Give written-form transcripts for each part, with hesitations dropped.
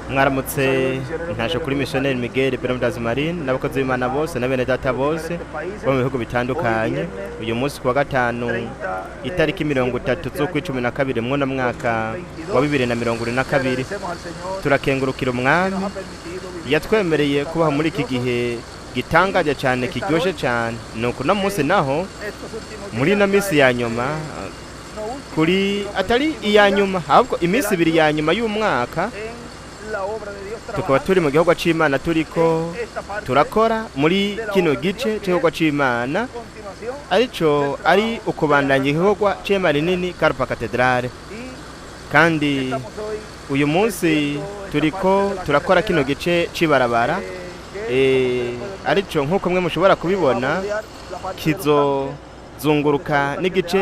Mwaramutse. Ntaje kuri missionnaire Miguel Bermudez Marin n'abakozi b'Imana bose na bene data bose bo mu bihugu bitandukanye. Uyu munsi kuwa gatanu, itariki 30 z'ukwa 12, mwuno mwaka wa 2022, turakengurukira Umwami yatwemereye kubaho muri iki gihe gitangaje cyane, kiryoshye cyane. Nuko uno munsi naho, muri ino minsi ya nyuma, kuri atari iya nyuma, ahubwo iminsi 2 ya nyuma y'umwaka, tukaba turi mu gihugu c'Imana, turiko turakora muri kino gice c'igihugu c'Imana, arico ari ukubandanya igikorwa c'ihema rinini Carpa Cathedrale. Kandi uyu munsi turiko turakora kino gice c'ibarabara, arico nk'uko mwe mushobora kubibona kizozunguruka n'igice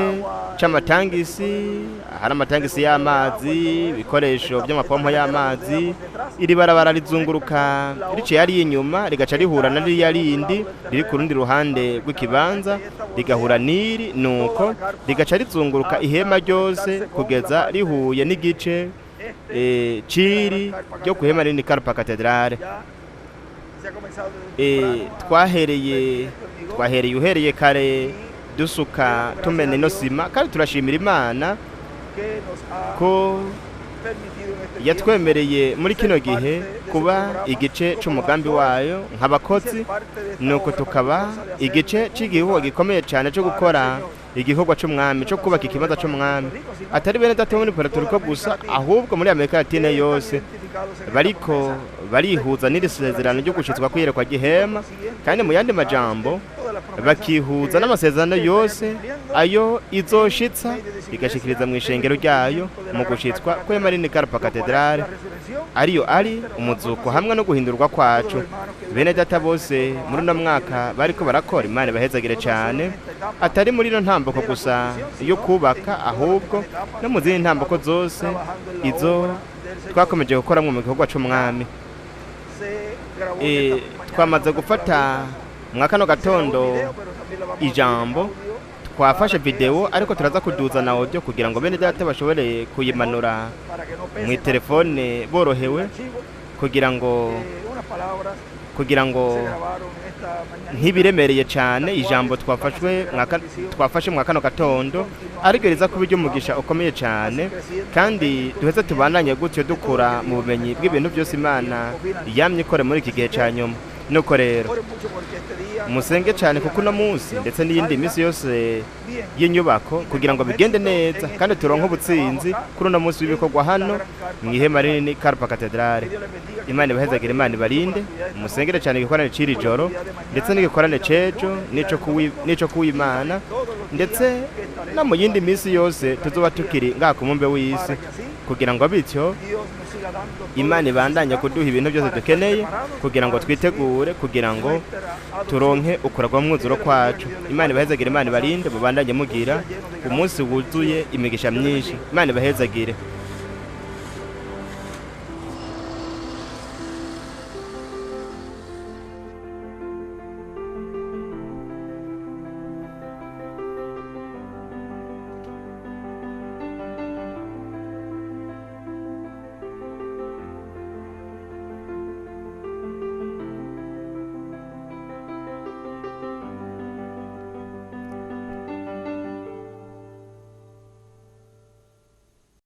c'amatangisi. Hari amatangisi y'amazi, ibikoresho by'amapompo y'amazi. Iri barabara rizunguruka riciye ari inyuma, rigaca rihura na ririya rindi riri ku rundi ruhande rw'ikibanza, rigahura n'iri, nuko rigaca rizunguruka ihema ryose kugeza rihuye n'igice ciri ryo ku ihema rinini Carpa Cathedrale. Twahereye uhereye kare dusuka, tumena ino sima, kandi turashimira Imana ko yatwemereye muri kino gihe kuba igice c'umugambi wayo nk'abakozi, nuko tukaba igice c'igihugu gikomeye cyane cyo gukora igikorwa c'Umwami cyo kubaka ikibanza c'Umwami, atari bene data muri Puerto Rico gusa, ahubwo muri Amerika Latine yose bariko barihuza n'iri sezerano ryo gushitswa kwiyerekwa gihema, kandi mu yandi majambo bakihuza n'amasezerano yose ayo izoshitsa igashikiriza mu ishengero ryayo mu gushitswa kw'ihema rinini Carpa Cathedrale, ariyo ari umuzuko hamwe no guhindurwa kwacu. Bene data bose muri uno mwaka bariko barakora, Imana ibahezagire cyane, atari muri ino ntambuko gusa yo kubaka, ahubwo no mu zindi ntambuko zose izo twakomeje gukoramwo mu gikorwa c'Umwami. Twamaze gufata mwa kano gatondo ijambo, twafashe video, ariko turaza kuduza na audio kugira ngo bene data bashobore kuyimanura mu telefone borohewe, kugira ngo ntibiremereye cyane ijambo twafashe mwa kano gatondo, ariko riza kuba iry'umugisha ukomeye cyane. Kandi duheze tubandanye gutyo dukura mu bumenyi bw'ibintu byose Imana yamye ikore muri iki gihe cya nyuma. Nuko rero musenge cyane, kuko uno munsi ndetse n'iyindi minsi yose y'inyubako, kugira ngo bigende neza kandi turonke ubutsinzi kuri uno munsi w'ibikorwa hano mu ihema rinini Carpa Cathedrale. Imana ibahezagire, Imana ibarinde. Musengere cyane igikorane c'iri joro, ndetse n'igikorane c'ejo n'ico kuw'Imana, ndetse no mu yindi minsi yose tuzoba tukiri ngaha ku mumbe w'isi, kugira ngo bityo Imana ibandanye kuduha ibintu byose dukeneye kugira ngo twitegure, kugira ngo turonke ukuragwa mwuzuro kwacu. Imana ibahezagire, Imana ibarinde, mubandanye mugira umunsi wuzuye imigisha myinshi. Imana ibahezagire.